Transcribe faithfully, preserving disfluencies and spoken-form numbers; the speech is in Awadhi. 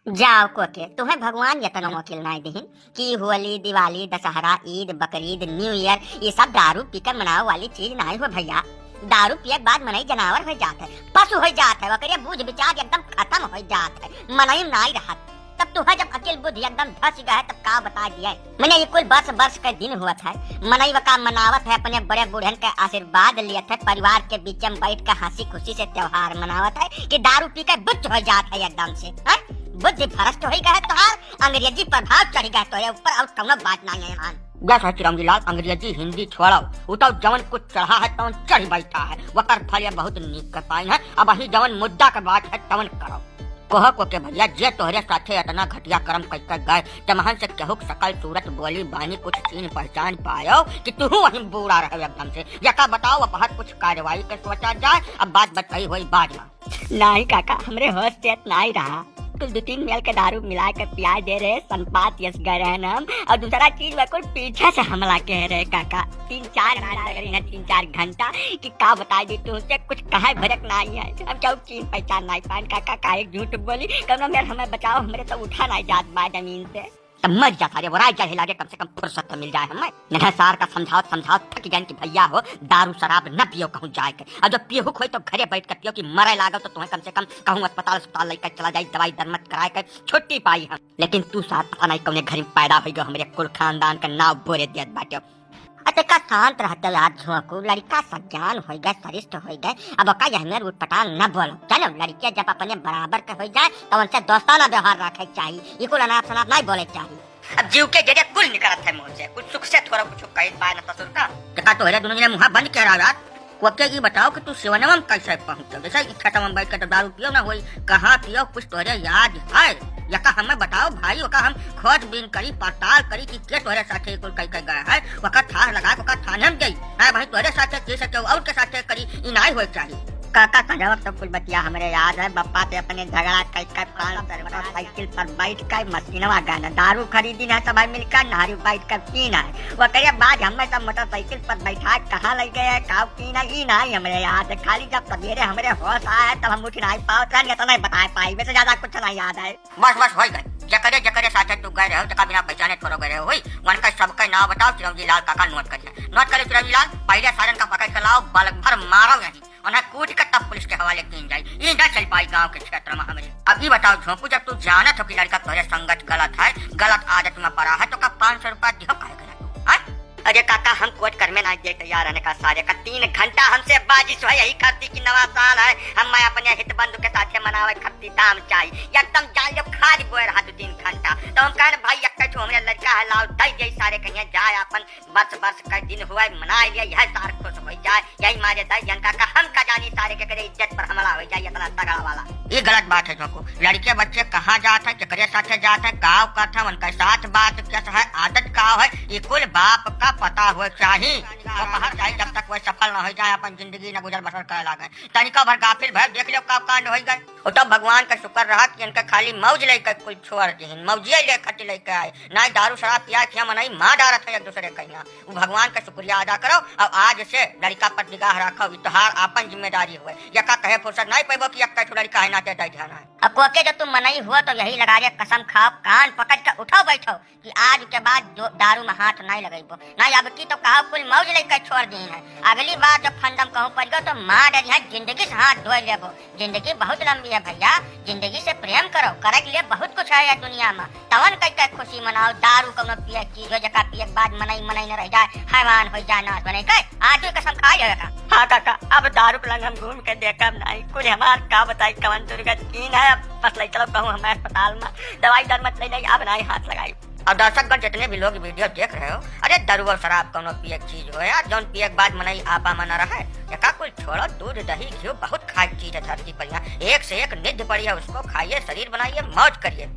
जाओ कोके, तुहैं भगवान यतनो अकिल नाहीं दिहिन कि होली, दिवाली, दशहरा, ईद, बकरीद, न्यू ईयर, ई सब दारू पी के मनावे वाली चीज नाहीं हो भइया। दारू पिए के बाद मनई जनावर होइ जात है, पशु होइ जात है, ओकरे बूझ विचार एकदम खतम होइ जात है, मनई नाहीं रहत। तब तुहैं जब अकिल बुद्धि एकदम धस गए, तब का बताइ दिए? मने ई कुल बरस बरस के दिन होत है, मनई वका मनावत है, अपने बड़े बूढ़न के आशीर्वाद लियत है, परिवार के बीच में बैठ के हँसी खुशी से त्योहार मनावत है कि दारू पी के बुच्च होइ जात है एकदम से, हैं? बुद्धि भ्रष्ट होइ गए है तोहार, अंग्रेजी प्रभाव चढ़ गए तोहरे ऊपर, और कौनो बात नाहीं है यहाँ। बस है चिरौंजी लाल, अंग्रेजी हिंदी छोड़ो, उ तो जवन कुछ चढ़ा है तवन चढ़ बैठा है, वकर फल ये बहुत नीक के पाइन है। अब अही जवन मुद्दा के बात है तवन करो। कहो कोके भइया, जे तोहरे साथे इतना घटिया कर्म कइके गए, तमहन से केहू के शकल सूरत, बोली बानी कुछ चीन्ह पहचान पायो कि तुहू वहीं बूड़ा रहे एकदम से? यका बताओ, अब हर कुछ कार्रवाई के सोचा जाए, अब बात बताई होई बाद में। नाहीं काका, हमरे होश चेत नाहीं रहा। कुल दू तीन मेल के दारू मिलाइ के पियाइ दे रहे, संपात यस गए रहे हम। और दूसरा चीज, वह कुल पीछे से हमला कह रहे काका। तीन चार घंटा लग रही है, तीन चार घंटा कि का बताइ दी तुहसे, कुछ कहे भरक नाहीं है। हम केहू चीन्ह पहचान नाहीं पाइन काका, काहे झूठ बोली? कौनो मेर हमें बचाओ, हमरे तो उठा नाहीं जात बा जमीन से। तब मर जा सारे, वो राय जाए लागे, कम से कम फुर्सत तो मिल जाए हमें। नहीं सार का समझावत समझावत थक जाइन कि भइया हो, दारू शराब न पियो कहूँ जाए के। और जब पियहू खोई तो घरे बैठ के पियो कि मरे लागो तो तुहैं कम से कम कहूँ अस्पताल अस्पताल लइके चला जाई, दवाई दरमत कराए के छुट्टी पाई हम। लेकिन तू सार पता नाहीं कौने घर में पैदा होइ गयो, हमरे कुल खानदान का नाव बोरे देत बाटे। अ, तनिका शांत रहते यार झोंकू, लड़िका सज्ञान होइ गए, सरिष्ठ होइ गए, अब ओका यह मेर उटपटांग न बोलो। चलो, लड़िके जब अपने बराबर के होइ जाए, तो उनसे दोस्ताना व्यवहार रखे के चाही, ई कुल अनाप शनाप नाहीं बोले के चाही। अब जीव के जरे कुल निकलत है मुँह से, कुछ सुख से थोड़ा कुछ कही पाए न ससुर का। देखा तोहरे दुनू जने मुँह बंद कह रहा यार। कोके ई बताओ कि तू सिवनवा में कैसे पहुँचो? जैसे ई खेतवा में बैठ के तो दारू पियो ना होई, कहाँ पियो कुछ तोहरे याद है? यका हमें बताओ भाई, ओका हम खोजबीन करी, पड़ताल करी कि के तोहरे साथे कुल कई कई गया है, ओका थाह लगा के ओका थाने में देई। है भाई, तोहरे साथे के से केहू और के साथे करी, ई नाहीं होए चाही। काका का जवाब सब कुछ बतिया हमरे याद है, बप्पा ते अपने झगड़ा कई कई पाँच सौ रुपया साइकिल पर बैठ के मशीनवा गए ना, दारू खरीदी ना, सब भाई मिलकर नारी बैठ कर पीना है। ओकरे बाद हमें सब मोटरसाइकिल पर बैठा के कहाँ ले गए, का की ना, ई नाहीं हमरे याद है। खाली जब सवेरे हमरे होश आए, तब हम उठ नाहीं पावत रहन, इतना ही बताए पाई, वैसे ज्यादा कुछ नाहीं याद है। बस, बस, होइ गए। जकरे, जकरे साथे तू गए रहे हो, जका बिना पहचाने थोड़ो गए रहे हो, होई। उनका सबके नाव बताओ, चिरौंजी लाल काका नोट करिए। नोट करिए चिरौंजी लाल, पहले सारन का पकड़ के लाओ, बल भर मारो यहीं। उन्हें कूट के तब पुलिस के हवाले कीन जाई। ई ना चल पाई गाँव के क्षेत्र में हमरे। अब ई बताओ झोंकू, जब तू जानत हो कि लड़िका तोहरे संगत गलत है, गलत आदत में पड़ा है, तो का पाँच सौ रुपया दिहो काहे के ना तू, हैं? अरे काका, हम कोर्ट कर में ना जाए तैयार है का सारे का। तीन घंटा हमसे बाजिश है यही खातिर कि नवा साल है, हम मैं अपने हित बंधु के साथे मनावे खातिर दाम चाही। एकदम जान जब खाली बोए रहा दो तीन घंटा, तो हम कहन भाई एक ठो हमरे लड़िका है, लाओ दे दे सारे कहिए जाए अपन बस बस का दिन हुआ है, मनाए लिया, यह सार खुश हो जाए, यही मारे दे जन काका, हम का जानी सारे के करे इज्जत पर हमला हो जाए इतना तगड़ा वाला। ये गलत बात है झोंकू। लड़िके बच्चे कहाँ जात है, केकरे साथे जात है, का करत है, उनका साथ बात कैसा है, आदत का है, ये कुल बाप का पता हो चाही। वो कहाँ जाए जब तक वह सफल न हो जाए, अपन जिंदगी न गुजर बसर करे लागे। तनिका भर गाफिल भय देख लो का कांड हो गए। वो तो भगवान का शुक्र रहा कि इनका खाली मौज लेके कुल छोड़ दिहिन, मौजिए ले खट लेके आए, ना दारू शराब पिया के मनई मार डारत है एक दूसरे के यहाँ। वो भगवान का शुक्रिया अदा करो और आज से लड़िका पर निगाह रखो, ये तोहार आपन जिम्मेदारी हुए। यका कहे फुर्सत नहीं पैबो कि यक्का ठो लड़िका है नाते दे ध्यान है। अब कोके जब तुम मनई हुआ तो यही लगा रे कसम खाओ, कान पकड़ के उठो बैठो कि आज के बाद जो दारू में हाथ नहीं लगेबो। नहीं अब की तो कहा कुल मौज लेके छोड़ दी है, अगली बार जब फंदम कहूँ पड़ गयो तो मार डरी है, जिंदगी से हाथ धोए लेबो। जिंदगी बहुत लंबी है भैया, जिंदगी से प्रेम करो, करे के लिए बहुत कुछ है ये दुनिया में। तवन कह के खुशी मनाओ, दारू कौनो पिए के चीज हो, जका पिए के बाद मनई मनई न रह जाए, हैवान हो जाए, नाश बने के। आज भी कसम खाई है का? हाँ काका, अब दारू के लंग हम घूम के देखब नहीं, कुल हमार का बताई कवन दुर्गत कीन है। अब बस ले चलो कहूँ हमें अस्पताल में, दवाई दर मत ले नहीं, अब नहीं हाथ लगाई। अब दर्शकगण जितने भी लोग वीडियो देख रहे हो, अरे दारू और शराब कौनो पिए के चीज हो यार, जौन पिए के बाद मनई आपा में न रहे। एका कुल छोड़ो, दूध दही घी बहुत खाए के चीज है धरती पर यहाँ, एक से एक निध पड़ी है, उसको खाइए, शरीर बनाइए, मौज करिए।